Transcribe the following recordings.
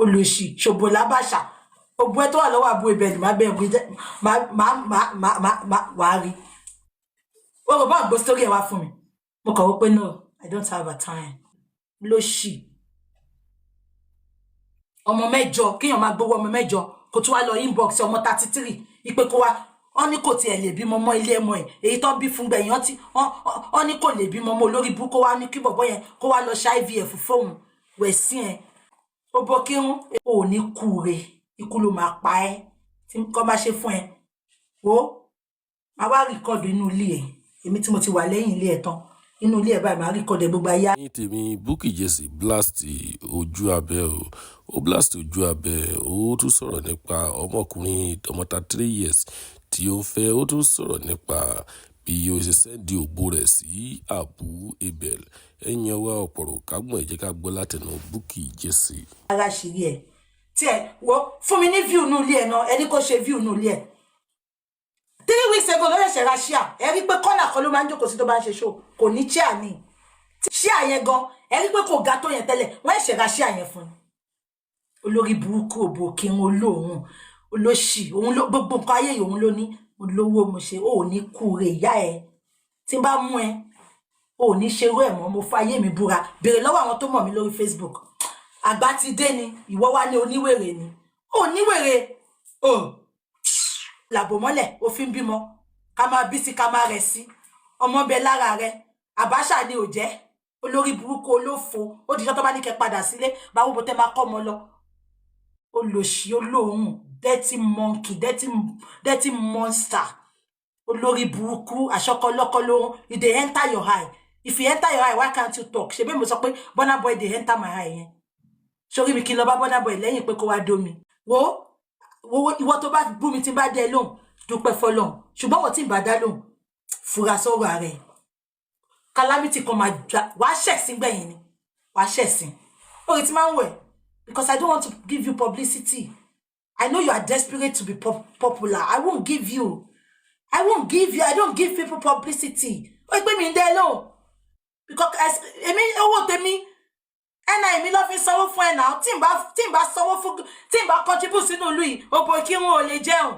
Olùsì ṣòbò lábàṣà, òbú ẹ tó wà lọ́wọ́ àbú ibẹ̀ ni má bẹ́ẹ̀ gbé jẹ́ má má má má má má wàá rí. O rò bá gbó sórí ẹ wá fún mi. Mo kàn wó pé no, I don't have a time. Lóṣì ọmọ 8, kéèyàn máa gbowó ọmọ 8, kó tún wá lọ inbox ọmọ 33 ìpè kó wá. Wọn ní kò tiẹ̀ lè bímọ mọ́ ilé ẹmọ ẹ̀, èyí tó bí fún gbẹ̀yìn ọtí. Wọn ní kò lè bímọ mọ́, olórí bú. Kó wá ní kí bọ̀bọ́ yẹn kó wá lọ ṣe IVF fóun wẹ̀ sí ẹ̀. Ó bọ́ kírun, ò ní kúre, ikú ló máa pa ẹ́ tí nǹkan bá ṣe fún ẹ. Wo, máa wá record inú ilé ẹ̀, èmi tí mo ti wà lẹ́yìn ilé ẹ̀ tán, inú ilé ẹ̀ báyìí, máa record ẹ̀ gbogbo ayé. Ní tèmi, Bukky Jesse blast ojú abẹ́ o. Ó blast ojú abẹ́. Ó tún sọ̀rọ̀ nípa ọmọkùnrin ọmọ 33 years tí ó ń fẹ́. Ó tún sọ̀rọ̀ nípa bí ó ṣe send òbò rẹ̀ sí Abu Abel. Ẹ̀yin ọwọ́ ọ̀pọ̀rọ̀ kágbọ̀n, ẹ jẹ́ ká gbọ́ látẹnu Bukky Jesse. Ara ṣìírí ẹ tí ẹ wo fún mi ní view inú ilé ẹ náà. Ẹni kò ṣe view inú ilé ẹ 3 weeks ago ló ṣẹ̀ṣẹ̀ ra chair. Ẹ rí pé kọ́nà kan ló máa ń jókòó sí tó bá ń ṣe show, kò ní chair ní chair yẹn gan. Ẹ rí pé kò ga tó yẹn tẹ́lẹ̀, wọ́n ṣẹ̀ṣẹ̀ ra chair yẹn fún un. Olórí burúkú, òbò kí n olóhùn olóṣì, òun ló gbogbo nǹkan ayé yìí, òun ló ní olówó. Mo ṣe ò ní kúre ìyá ẹ tí n bá mú ẹ, ò ní ṣerú ẹ mọ́. Mo fa ayé mi búra. Béèrè lọ́wọ́ àwọn tó mọ̀ mí lórí Facebook. Àgbà ti dé ni ìwọ wá ní oníwèrè ni, oníwèrè o làbò mọ́lẹ̀ òfin bímọ, ká máa bí sí, ká máa rẹ̀ sí ọmọ bẹ lára rẹ. Àbáṣà ni ò jẹ́ olórí burúkú, olófo. Ó dìjọ́ tó bá ní kẹ́ padà sílé, báwo bó tẹ́ máa kọ́ ọmọ lọ. Olòṣì, olóhùn, dirty monkey, dirty, dirty monster, olórí burúkú, àṣọkọlọkọ lóhùn. E dey enter your eye. If e enter your eye, why can't you talk? Ṣe bí mo sọ pé Burna Boy dey enter my eye yẹn sórí mi, kí n lọ bá Burna Boy lẹ́yìn pé kó wá dó mi. Wo wo, ìwọ tó bá bú mi, tí n bá dé lóhùn, dúpẹ́ fọ́lọ́run. Ṣùgbọ́n wọ́n tí ń bá dá lóhùn, fura sọ́rọ̀ ààrẹ. Calamity kan máa jà, wàá ṣẹ̀sín gbẹ̀yìn ni, wàá ṣẹ̀sín orí tí máa ń wẹ̀, because I don't want to give you publicity. I know you are desperate to be popular. I won't give you, I won't give you. I don't give people publicity. Ó gbé mi ń dẹ́ lóhùn because èmi, owó tèmi, NIN mi ló fi sanwó fún ẹ náà. Tí n bá sanwó fún, tí n bá contribute sínú ìlú yìí, òbò kí wọn ò lè jẹun.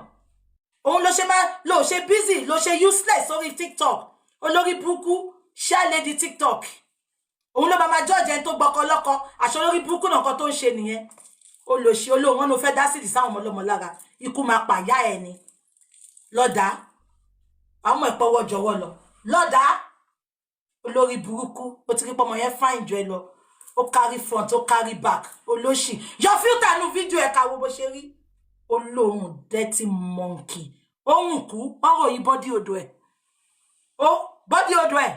Òun ló ṣe máa ló ṣe busy, ló ṣe useless sórí TikTok. Olórí burúkú, ṣáà TikTok, òun ló máa máa judge ẹni tó gbọkọ lọ́kọ. Àṣọ olórí burúkú náà kan tó ń ṣe nìyẹn. Olòṣì, olóhùn, wọn ló fẹ́ dá sídìí sáwọn ọmọ ọlọ́mọ lára. Ikú máa pàyà ẹ ni lọ́dà. Àwọn ọmọ ìpọ́wọ́ jọ̀wọ́ lọ lọ́dà. Olórí burúkú, ó ti rí pọ́mọ yẹn fine jù ẹ lọ. Ó carry front, ó carry back. Olóṣì, yọ filter nu fídíò ẹ̀ ká wo bó ṣe rí. Olóhùn, dirty monkey, ohun kú ọ̀rọ̀ yìí, body odour ẹ̀, ó body odour ẹ̀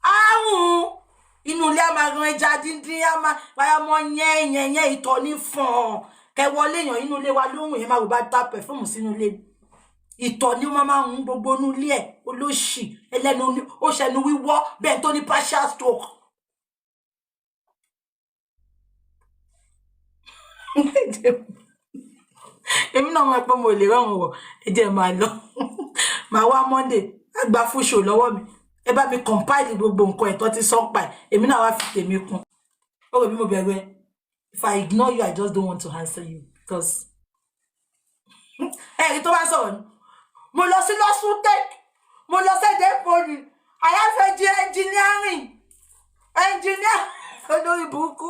àrùn inú ilé a máa ran ẹja díndín, a máa wáyà mọ yẹn yẹn yẹn, ìtọ̀ ní fọ̀n kẹ wọlé yàn inú ilé wa lóhùn yẹn, máa rò bá ta perfume sínú ilé. Ìtọ̀ ni ó máa ń gbogbo inú ilé ẹ̀. Olóṣì ẹlẹ́nu, ó ṣẹnu wíwọ́ bẹ́ẹ̀ tó ní partial stroke. Èmi náà mọ̀ pé mo lè rọrùn wọ̀. Ẹ jẹ́ máa lọ, màá wá Monday àgbà fún show lọ́wọ́ mi. Ẹ bá mi compile gbogbo nǹkan ẹ̀tọ́ tí sọ́pa ẹ̀, èmi náà wá fi tèmi kún. Ó rò bí mo bẹ̀rù ẹ. If I ignore you, I just don't want to answer you because ẹ̀rí tó bá sọ̀rọ̀ ni mo lọ sí LASUTECH, mo lọ sẹ́dẹ̀ poly, àyàfẹ́ jẹ́ engineering, engineer olórí burúkú,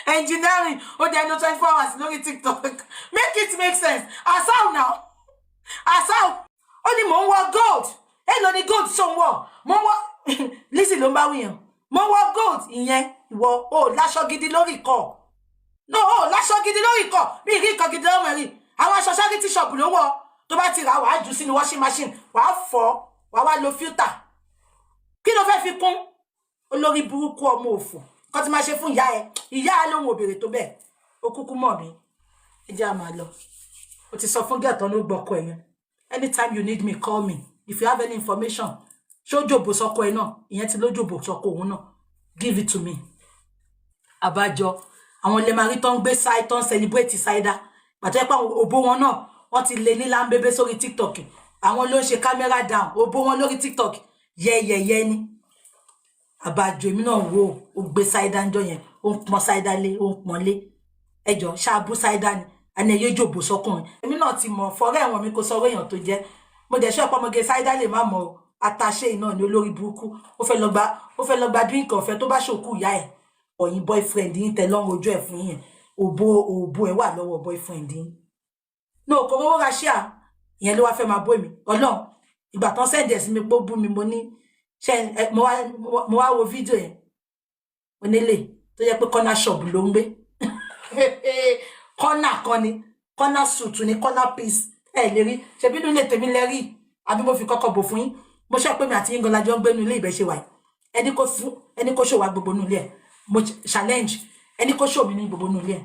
engineering. Ó dẹ̀ lo 24 hours lórí TikTok. Make it make sense. Asao now, asao. Ó ní mò ń wọ gold. Èlò ni gold tó ń wọ̀? Mò ń wọ, Lizzy ló ń bá wíyàn, mò ń wọ gold. Ìyẹn ìwọ ò láṣọ gidi lórí ikọ̀. No, ò láṣọ gidi lórí ikọ̀. Mi ì rí ikọ̀ gidi lọ́rùn ẹ̀ rí. Àwọn aṣọ charity shop ló wọ̀. Tó bá ti rà, wàá jù sínú washing machine, wàá fọ̀, wàá wá lo filter. Kí ló fẹ́ fi kún? Olórí burúkú, ọmọ òfò kọ́ ti máa ṣe fún ìyá ẹ. Ìyá ẹ lóhun òbèrè tó bẹ́ẹ̀. Ó kúkú mọ̀ mí. Ẹ jẹ́ àmà lọ. O ti sọ fún gẹ̀ẹ́tọ́ ló gbọ́kọ ẹ̀ yẹn. Anytime you need me, call me. If you have any information, ṣójòbó sọkọ ẹ náà, ìyẹn ti lójòbó sọkọ òun náà, give it to me. Àbájọ àwọn ilé máa rí tó ń gbé sáì tó ń celebrate ṣáídá pàtó ẹ pé àwọn òbó wọn náà, wọ́n ti lé ní láńbébé sórí TikTok. Àwọn ló ń ṣe camera down òbó wọn lórí TikTok yẹ́yẹ́yẹ́ ni. Àbájọ èmi náà wo, ó gbé ṣáídá ń jọ yẹn, ó ń pọn ṣáídá lé, ó ń pọn lé. Ẹjọ́ ṣáàbù ṣáídà ni àní ẹ̀yẹ́ jòbó sọkùnrin. Èmi náà ti mọ̀ fọ́rẹ́ ẹ̀wọ̀n mi kò sọ èèyàn tó jẹ́. Mo dẹ̀ ṣọ́ ọmọge ṣáídà lè má mọ̀ o. Àtàṣe iná ni olórí burúkú. Ó fẹ́ lọ gba drink ọ̀fẹ́ tó bá ṣòkú ìyá ẹ̀. Ọ̀yin boyfriend yín tẹ lọ́rùn ojú ẹ̀ fún yín. Òbò ẹ̀ wà lọ́wọ́ boyfriend yín. No, kò rówó ra ṣíà. Ìyẹn ló wá fẹ́ máa bó mi. Ọlọ́run, ìgbà tán send ẹ̀ sí mi pé ó bú mi, mo ní ṣe mo wá wo fídíò yẹn. Onílé tó jẹ́ pé corner shop ló ń gbé, corner kan ni, corner suit ni, corner piece. Ẹ lè rí ṣebí inú ilé tèmi lẹ rí, àbí mo fi kọ́kọ́ bò fún yín? Mo ṣe pé mi àti yín gan la jọ ń gbénu ilé ìbẹ̀ ṣe wà yìí. Ẹni kó fún ẹni kó ṣòwò gbogbo inú ilé ẹ, mo challenge ẹni kó ṣòwò mi ní gbogbo inú ilé ẹ,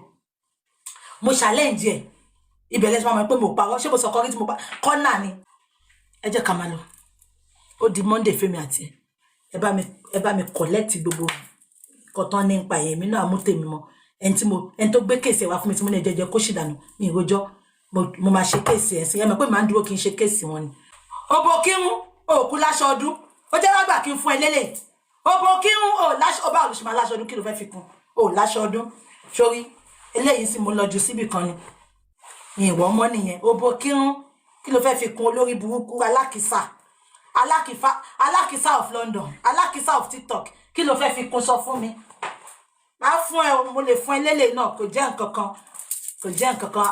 mo challenge ẹ. Ibẹ̀ lẹ́sìn máa mọ̀ pé mo parọ́. Ṣé mo sọ kọrí tí mo pa corner ni? Ẹ jẹ́ ká máa lọ. Ó di Monday fẹ́mi àti ẹ. Ẹ bá mi collect gbogbo nǹkan tán ní nípa ẹ̀mí náà, mú tèmi mọ́. Ẹni tí mo ẹni tó gbé case wá fún mi tí mo ní jẹjẹ kó sì dànù mi ìrojọ́. Mo máa ṣe case ẹ̀ sí. Ẹ mọ̀ pé màá ń dúró kí n ṣe case wọn ni. Òbò kírun òkú láṣọ ọdún, ó jẹ́ wá gbà kí n fún ẹ lélẹ̀. Òbò kírun ò láṣọ ọba olùṣèmọ̀ láṣọ ọdún, kí ló fẹ́ fi kún? Ò láṣọ ọdún sórí eléyìí sì mo lọ jù síbì kan ni ìwọ ọmọ nìyẹn. Òbò kírun, kí ló fẹ́ fi kún? Olórí burúkú, alákìsà, alákìfà, alákìsà of London, alákìsà of TikTok, kí ló fẹ́ fi kún? Sọ fún mi, máa fún ẹ o. Mo lè fún ẹ lélẹ̀ náà, kò jẹ́ nǹkan kan, kò jẹ́ nǹkan kan.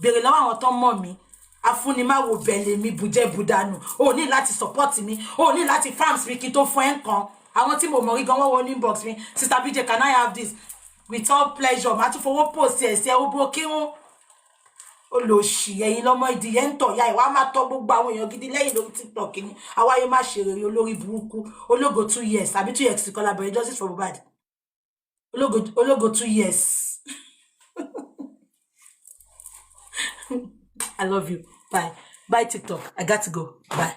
Béèrè lọ́wọ́ àwọn tó mọ̀ mí. Afúnimáwo bẹ̀lẹ̀ mi bùjẹ́ budanu. O ní láti support mi, o ní láti farms mi kí n tó fún ẹ nǹkan. Àwọn tí mo mọ̀ rí gan, wọ́n wọ ní inbox mi, "Sister BJ, can I have this?" With all pleasure, màá tún fowó post ẹ̀ sí ẹ. Ó bó kírun olóṣì, ẹ̀yin lọ́mọ ìdíyẹ ń tọ̀ ya ìwà máa tọ́ gbogbo àwọn èèyàn gidi lẹ́yìn lórí TikTok ni. Àwáyé má ṣe rere, olórí burúkú, ológo 2 years àbí 2 years kọ́lá bẹ̀rẹ̀. Justice for Mohbad, ológo, ológo 2 years. I love you. Bye bye, TikTok. I got to go. Bye.